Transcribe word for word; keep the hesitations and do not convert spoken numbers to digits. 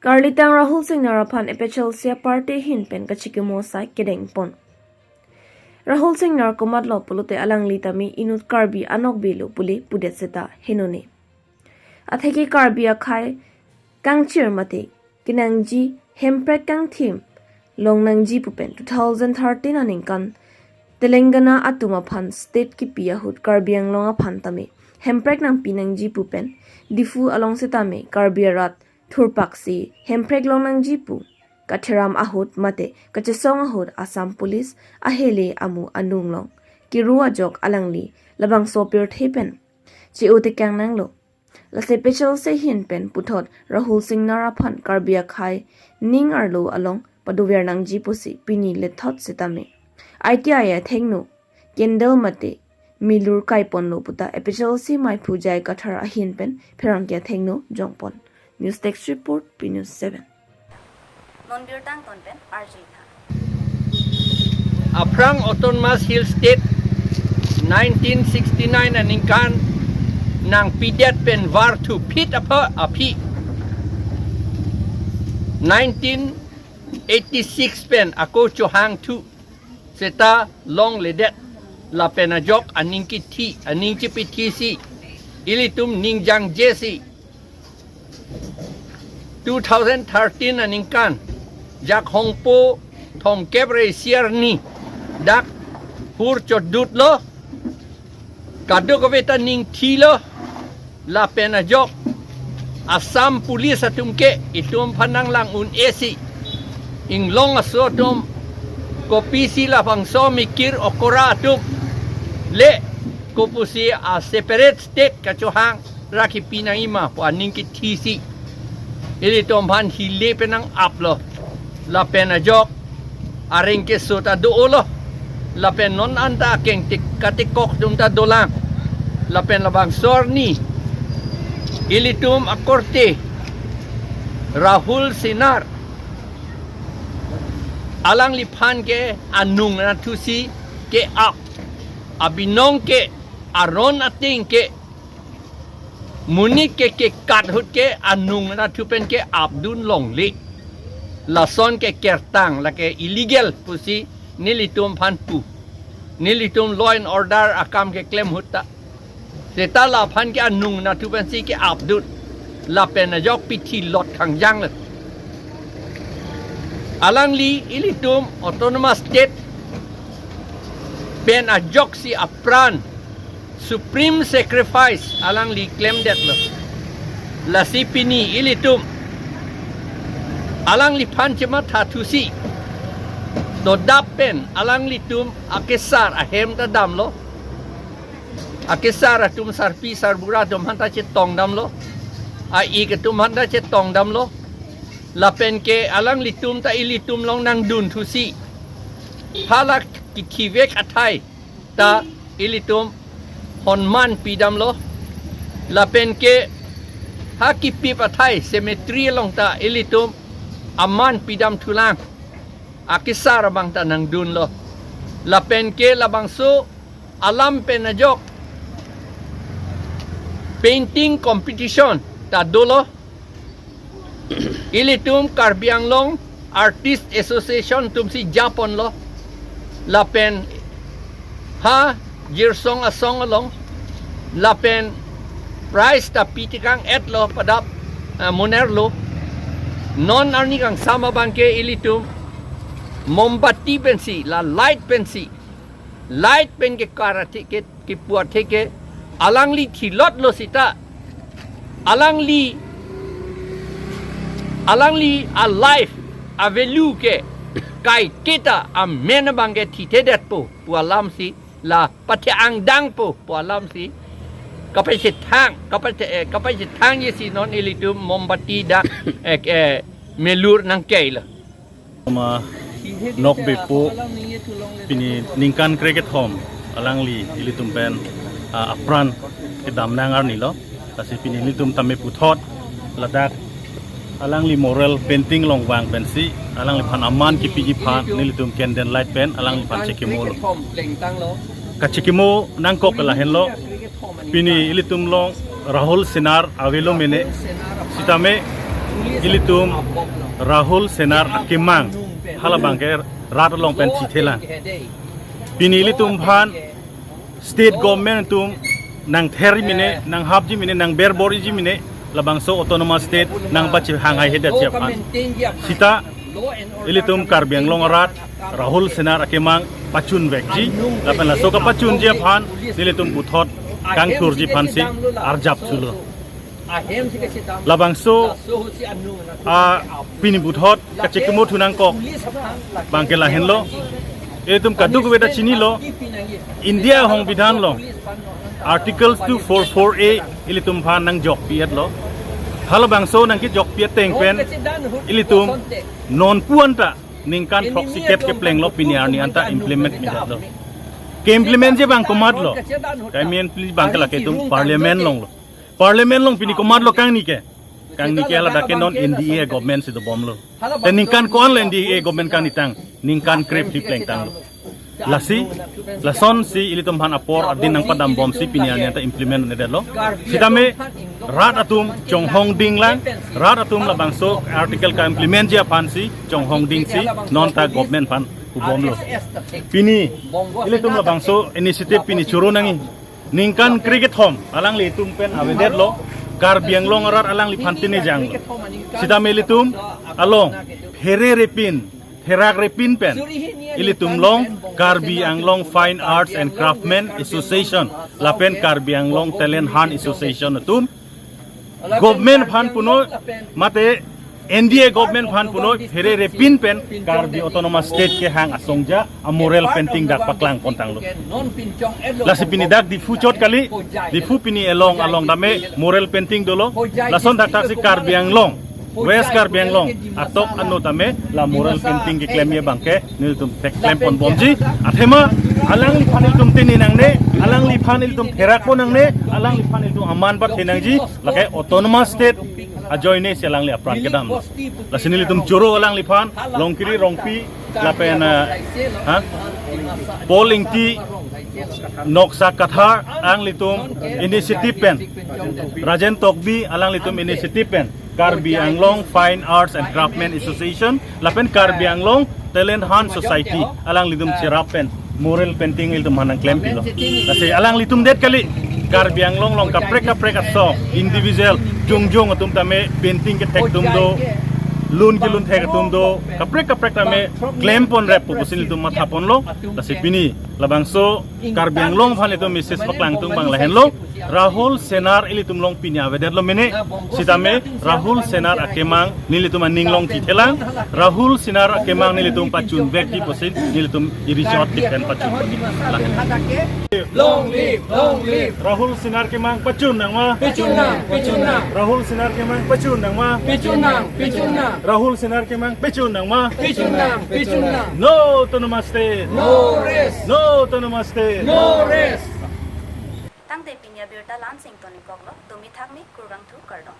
Karlitang Rahul Singnar aphan A P H L C a-party ahin pen kachikimo asai kedengpon. Rahul Singnar komatlo pulote alangli tame inut Karbi anokbe lo pule pudet seta henone. Atheke Karbi akhei kangchir mate kenangji hemprek kangthim longnangji pu pen two thousand thirteen aningkan Telangana atum aphan state kipi ahut Karbi Anglong aphan tame hemprek nangpinangji pu pen Diphu along setame Karbi arat thurpaksi hemprek longnangji pu katheram ahut mate kachesong ahut Assam Police ahele amu anung along kiro ajok alangli labangso pirthe pen che-o tekang nanglo. Lasi A P H L C ahin pen puthot Rahul Singnar aphan Karbi akhei ning arlo along padover nangji pusi pini lethot setame I T I athengno candle mate milur kaiponlo puta A P H L C maiphu J I Kathar ahin pen pherangke athengno jongpon. News Desk Report, P News seven. Non birta angton pen arjutha. Aphrang Autonomous Hill State nineteen sixty-nine aningkan nangpidet pen varthu phit apha aphi nineteen eighty-six pen ako chohangthu seta longledet lapen ajok aning kithi, aning chipithisi ilitum ning jangjesi two thousand thirteen aningkan Jakhongpo thomkep ra isi arni dak hur chodutlo, kadokave ta ning thilo, lapen ajok Assam Police atum ke itum aphan nanglang un-esi, inglong aso atum kopisi labangso mikir okora atum le kopusi a-separate state kachohang ra kipi nangji ma pu aning kithisi ilitum aphan hile pen nang-aplo. Lapen ajok areng keso ta do-olo. Lapen non anta akeng tik katikok atum ta dolang. Lapen labangso arni ilitum akorte Rahul Singnar alangliphan ke anung nathusi ke-ap, abinong ke, aron ating ke, monit ke kekat ahut ke anung nathu pen ke-apdun longle. Lason ke kertang, lake illegal pusi nelitum aphan pu. Nelitum law and order akam keklem ahut ta. Seta laphan ke anung nathu pensi ke-apdun. Lapen ajok pithilot khangjang le. Alangli ilitum Autonomous State pen ajoksi apran supreme sacrifice alangli klemdetlo. Lasi pini ilitum alangliphan chemathathusi dodap pen alanglitum akesar ahem ta damlo. Akesar atum sarpi sarbura atum aphanta chetong damlo. A-ik atum aphanta chetong damlo. Lapen ke alanglitum ta ilitum along nangdunthusi hala kithivek athai ta ilitum honman pidamlo. Lapen ke ha kipip athai cemetery along ta ilitum aman pidamthulang. Akesar abang ta nangdunlo. Lapen ke labangso alam pen ajok painting competition ta dolo. Ilitum Karbi Anglong Artist Association atumsi japonlo. Lapen ha Jirsong asong along lapen prize ta pitikang etlo padap, ah, monerlo. Non arni kangsam abang ke ilitum mombati pensi, la light pensi, light pen ke kar athe ke, kipu athe ke alangli thilotlo sita alangli, alangli a-life a-value ke kaiketa amen abang ke thithedetpo pu alamsi, la pathe-angdangpo pu alamsi kapachethang, kapathe, eh, kapachethang jesi non ilitum mombati dak, eh, eh, melur nangkeilo. Ma nokbepo pini ningkan krekethom alangli ilitum pen, ah, apran kedam nang arnilo. Lasi pini nelitum tame puthot ladak alangli mural painting along vang pensi alangliphan aman kipiji aphan nelitum candle light pen alangliphan chekimolo. Kachekimo nangkok lahenlo. Pini ilitum along Rahul Singnar avelo mene. Sitame Ilitum Rahul Senar akemang halabangke rat along pen chithelang. Pini ilitum aphan state government atum nangther mene, nanghapji mene, nangberborji mene, labangso autonomous state nangpachehang haihedet aphan. Sita ilitum Karbi Anglong arat Rahul Senar akemang pachunvekji, lapen laso kapachunji aphan nelitum puthot kangthurji aphansi arjap chulo. Labangso a pini puthot kachekimo thunangkok abangke lahenlo. Ilitum kadokave ta chinilo, India ahongbidhan along Article two four four A ilitum aphan nangjokpi-etlo. Halabangso nangkejokpi-et ateng pen ilitum nonpu anta ningkan throksi kep keplenglo, pini arni anta implement mi-etlo. Ke-implementji abang komatlo? Ke-implement abangke lake itum parliament alonglo. Parliament along pini komatlo kangni ke? Kangni ke haladak ke non N D A government si dobomlo. Te ningkan ko-an lo N D A government kangni tang? Ningkan krephli plengtanglo. Lasi, lasonsi ilitum aphan apor adin nangpadambomsi pini arni anta implement un-edetlo. Sitame rat atum chonghong dinglang, rat atum labangso article ka-implementji aphansi chonghong dingsi nonta government aphan hubomlo. Pini ilitum labangso initiative pini choro nangji. Ningkan krekethom alanglitum pen avedetlo, Karbi Anglong arat alangliphan tenejanglo. Sitame ilitum along phere repin, therak repin pen ilitum along Karbi Anglong Fine Arts and Craftsmen Association lapen Karbi Anglong Talent Hunt Association atum government aphan punoi mate N D A government aphan punoi phere repin pen Karbi Autonomous State kehang asongja a mural painting dak paklangpontanglo. Lasi pini dak Diphu chot kali, Diphu pini along along tame mural painting dolo. Lason dak thaksi Karbi Anglong, West Karbi Anglong atok ano tame la mural painting keklemji abangke nelitum thek klemponbomji. Athema alangliphan ilitum tene nangne, alangliphan ilitum therakpon nangne, alangliphan ilitum aman pathe nangji, lake Autonomous State ajoinesi alangli apran kedam. Lasi nelitum choro alangliphan, Longkiri Rongpi, lapen, eh, ha? Paul Ingti, Noksa Kathar, alanglitum initiative pen, Rajen Tokbi, alanglitum initiative pen, Karbi Anglong Fine Arts and Craftsmen Association, lapen Karbi Anglong Talent Hunt Society, alanglitum cherap pen mural painting ilitum aphan nangklempilo. Lasi alanglitum det kali, Karbi Anglong along kaprek kaprek aso individual jongjong atum tame painting kethek atum do, lun kelun thek atum do, kaprek kaprek tame klemponrap pu pusi nelitum mathaponlo. Lasi pini labangso Karbi Anglong aphan ilitum message paklangtung abang lahenlo. Rahul Senar ilitum along pini avedetlo mene, sitame Rahul Senar akemang nelitum aning along chithelang, Rahul Senar akemang nelitum pachunvekji pusi nelitum iri chot pen pachun. Lahen. Long live, long live. Rahul Senar kemang pachun nangma? Pachun nang, pachun nang. Rahul Senar kemang pachun nangma? Pachun nang, pachun nang. Rahul Senar kemang pachun nangma? Pachun nang, pachun nang. No Autonomous State. No rest. No Autonomous State. No rest. Tangte pini abirta la-ansi ingtonikoklo, tumi thakmi, kurvangthu, kardom.